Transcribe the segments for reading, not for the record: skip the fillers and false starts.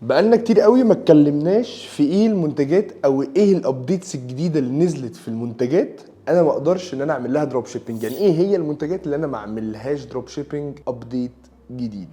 بقالنا كتير قوي ما اتكلمناش في ايه المنتجات او ايه ال updates الجديدة اللي نزلت في المنتجات انا ما اقدرش ان انا اعمل لها drop shipping. يعني ايه هي المنتجات اللي انا ما اعملهاش drop shipping update جديد؟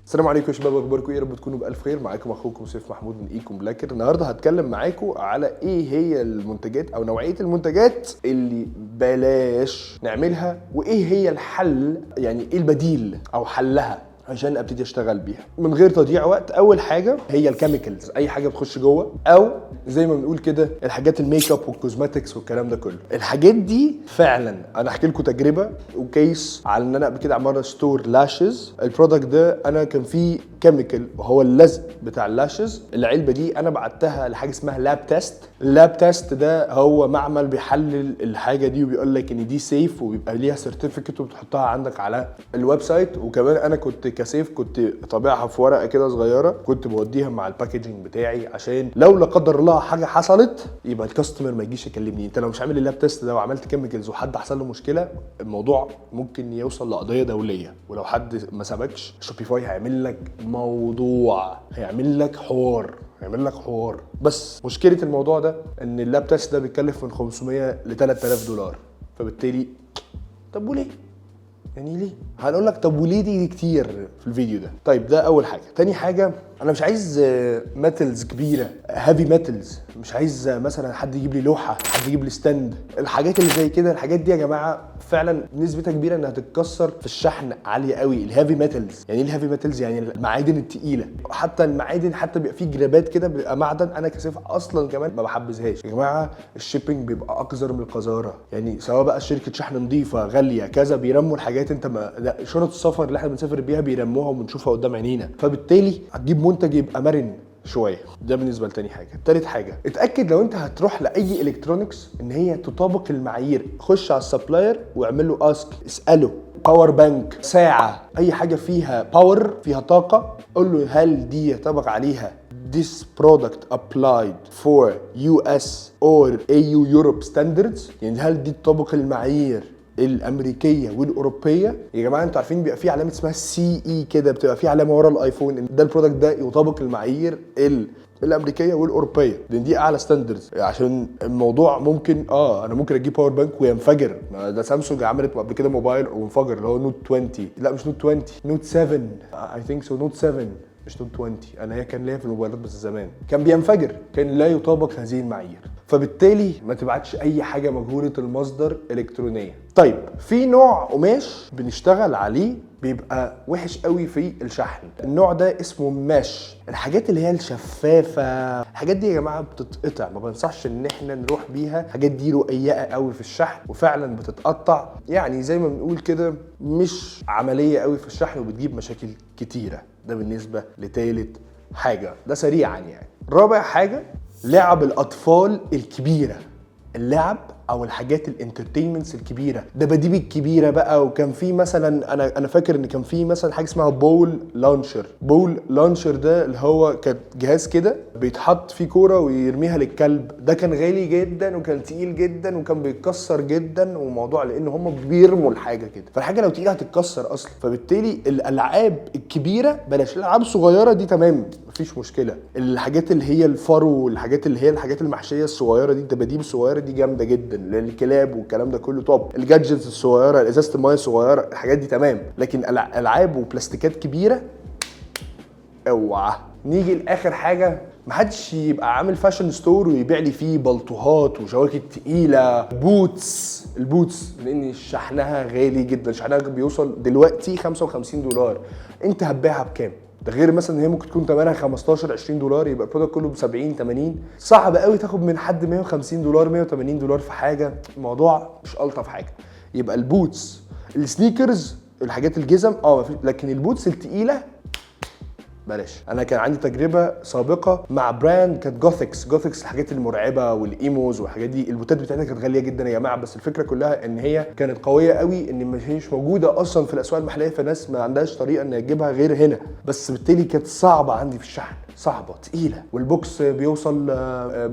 السلام عليكم يا شباب، اخباركم ايه؟ يا رب تكونوا بالف خير. معاكم اخوكم سيف محمود من Ecom Blacker. النهارده هتكلم معاكم على ايه هي المنتجات او نوعية المنتجات اللي بلاش نعملها، وايه هي الحل، يعني ايه البديل او حلها عشان ابتدي اشتغل بيها من غير تضييع وقت. اول حاجة هي ال chemicals، اي حاجة بتخش جوه، او زي ما بنقول كده الحاجات ال make up وال cosmetics والكلام ده كله. الحاجات دي فعلا انا احكي لكم تجربه و case على ان انا قبل كده عملنا store lashes. ال product ده انا كان فيه chemical وهو اللزق بتاع ال lashes. العلبة دي انا بعتها لحاجة اسمها lab test. ال lab test ده هو معمل بيحلل الحاجة دي وبيقول لك ان دي safe، وبيبقى ليها certificate وبتحطها عندك على ال website. وكمان انا كنت كسيف كنت طابعها في ورقة كده صغيرة، كنت بوديها مع ال packaging بتاعي عشان لو لا قدر الله حاجة حصلت يبقى ال customer ما يجيش يكلمني. انت لو مش عامل ال lab test ده وعملت chemicals وحد حصل له مشكلة، الموضوع ممكن يوصل لقضيه دولية، ولو حد ما سابكش Shopify هيعمل لك موضوع، هيعمل لك حوار، هيعمل لك حوار. بس مشكلة الموضوع ده ان ال lab test ده بيتكلف من 500 ل 3000 دولار، فبالتالي طب وليه؟ يعني ليه؟ هنقول لك طب وليه دي كتير في الفيديو ده. طيب ده اول حاجة. تاني حاجة، انا مش عايز metals كبيرة، heavy metals، مش عايز مثلا حد يجيب لي لوحة، حد يجيب لي stand، الحاجات اللي زي كده. الحاجات دي يا جماعة فعلا نسبتها كبيرة انها تتكسر في الشحن عالية قوي. ال heavy metals، يعني ايه ال heavy metals؟ يعني المعادن الثقيلة. حتى المعادن حتى بيبقى فيه جرابات كده بيبقى معدن، انا كسيف اصلا كمان ما بحبذهاش يا جماعة. ال shipping بيبقى اقذر من القذاره، يعني سواء بقى شركة شحن نظيفة غالية كذا بيرموا الحاجات، انت ما لا شنط السفر اللي احنا بنسافر بيها بيرموها وبنشوفها قدام عينينا، فبالتالي هتجيب منتج يبقى مرن شوية. ده بالنسبة لتاني حاجة. تالت حاجة، اتاكد لو انت هتروح لاي electronics ان هي تطابق المعايير. خش على ال supplier واعمل له ask، اساله power bank، ساعة، اي حاجة فيها power فيها طاقة، قول له هل دي يطبق عليها this product applied for US or EU Europe standards، يعني هل دي تطابق المعايير الامريكية والاوروبيه؟ يا جماعة انتوا عارفين بيبقى في علامة اسمها CE كده، بتبقى في علامة ورا ال iPhone ان ده ال product ده يطابق المعايير الامريكية والاوروبيه، لان دي اعلى standards. عشان الموضوع ممكن انا ممكن اجيب power bank وينفجر. ده سامسونج عملت قبل كده موبايل وانفجر، اللي هو Note 20، لا مش Note 20، Note 7 I think so، Note 7 مش Note 20. انا هي كان ليا في الموبايلات بس زمان، كان بينفجر، كان لا يطابق هذه المعايير. فبالتالي ما تبعتش اي حاجة مجهولة المصدر الكترونية. طيب في نوع قماش بنشتغل عليه بيبقى وحش قوي في الشحن، النوع ده اسمه mesh، الحاجات اللي هي الشفافه. الحاجات دي يا جماعة بتتقطع، ما بنصحش ان احنا نروح بيها. الحاجات دي رقيقه قوي في الشحن وفعلا بتتقطع، يعني زي ما بنقول كده مش عملية قوي في الشحن وبتجيب مشاكل كتيرة. ده بالنسبة لتالت حاجة، ده سريعا يعني. رابع حاجة، لعب الاطفال الكبيرة، اللعب او الحاجات ال entertainments الكبيرة، دباديب الكبيرة بقى. وكان في مثلا انا فاكر ان كان في مثلا حاجة اسمها ball launcher. ball launcher ده اللي هو كان جهاز كده بيتحط فيه كورة ويرميها للكلب. ده كان غالي جدا وكان تقيل جدا وكان بيتكسر جدا، وموضوع لان هم بيرموا الحاجة كده، فالحاجه لو تقيلة هتتكسر اصلا. فبالتالي الالعاب الكبيرة بلاش، الالعاب الصغيرة دي تمام مفيش مشكلة. الحاجات اللي هي الفرو والحاجات اللي هي الحاجات المحشيه الصغيرة دي، الدباديب الصغيرة دي جامدة جدا للكلاب والكلام ده كله. طب ال gadgets الصغيرة، ازازة المايه الصغيرة، الحاجات دي تمام. لكن العاب وبلاستيكات كبيرة اوعى. نيجي لاخر حاجة، محدش يبقى عامل fashion store ويبيع لي فيه بلطوهات وجواكت تقيلة، boots. ال boots لان شحنها غالي جدا، شحنها بيوصل دلوقتي 55 دولار، انت هتبيعها بكام؟ ده غير مثلا هي ممكن تكون ثمنها 15 20 دولار، يبقى ال product كله ب 70 80. صعب قوي تاخد من حد 150 دولار 180 دولار في حاجة، الموضوع مش الطف حاجة. يبقى ال boots، ال sneakers، الحاجات الجزم لكن ال boots التقيله بلاش. انا كان عندي تجربه سابقه مع brand كانت Gothics. Gothics الحاجات المرعبة وال emos والحاجات دي، البوتات بتاعتها كانت غالية جدا يا جماعه، بس الفكرة كلها ان هي كانت قوية قوي، ان ما هيش موجودة اصلا في الاسواق المحليه، فالناس ما عندهاش طريقه ان تجيبها غير هنا، بس بالتالي كانت صعبة عندي في الشحن، صعبة تقيله، وال box بيوصل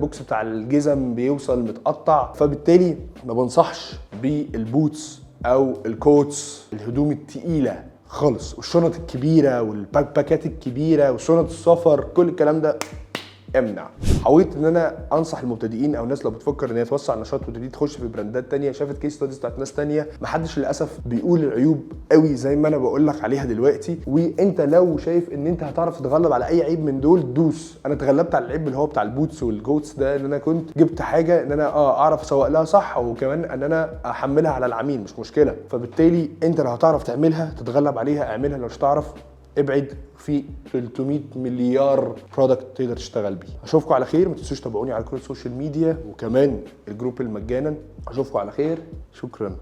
box بتاع الجزم بيوصل متقطع. فبالتالي ما بنصحش بال boots او ال coats، الهدوم التقيله خالص، والشنط الكبيرة وال backpack ات الكبيرة وشنط السفر، كل الكلام ده امنع. حاولت ان انا انصح المبتدئين او الناس لو بتفكر ان هي توسع النشاط وتبتدي تخش في brand ات تانية، شافت case studies بتاعت ناس تانية، محدش للاسف بيقول العيوب قوي زي ما انا بقول لك عليها دلوقتي. وانت لو شايف ان انت هتعرف تتغلب على اي عيب من دول دوس. انا اتغلبت على العيب اللي هو بتاع ال boots وال coats ده، ان انا كنت جبت حاجة ان انا اعرف اسوق لها صح، وكمان ان انا احملها على العميل مش مشكله. فبالتالي انت لو هتعرف تعملها تتغلب عليها اعملها، لو مش هتعرف ابعد. في 300 مليار product تقدر تشتغل بيه. اشوفكم على خير، ما تنسوش تتابعوني على كل ال social media وكمان ال group المجانا. اشوفكم على خير، شكرا.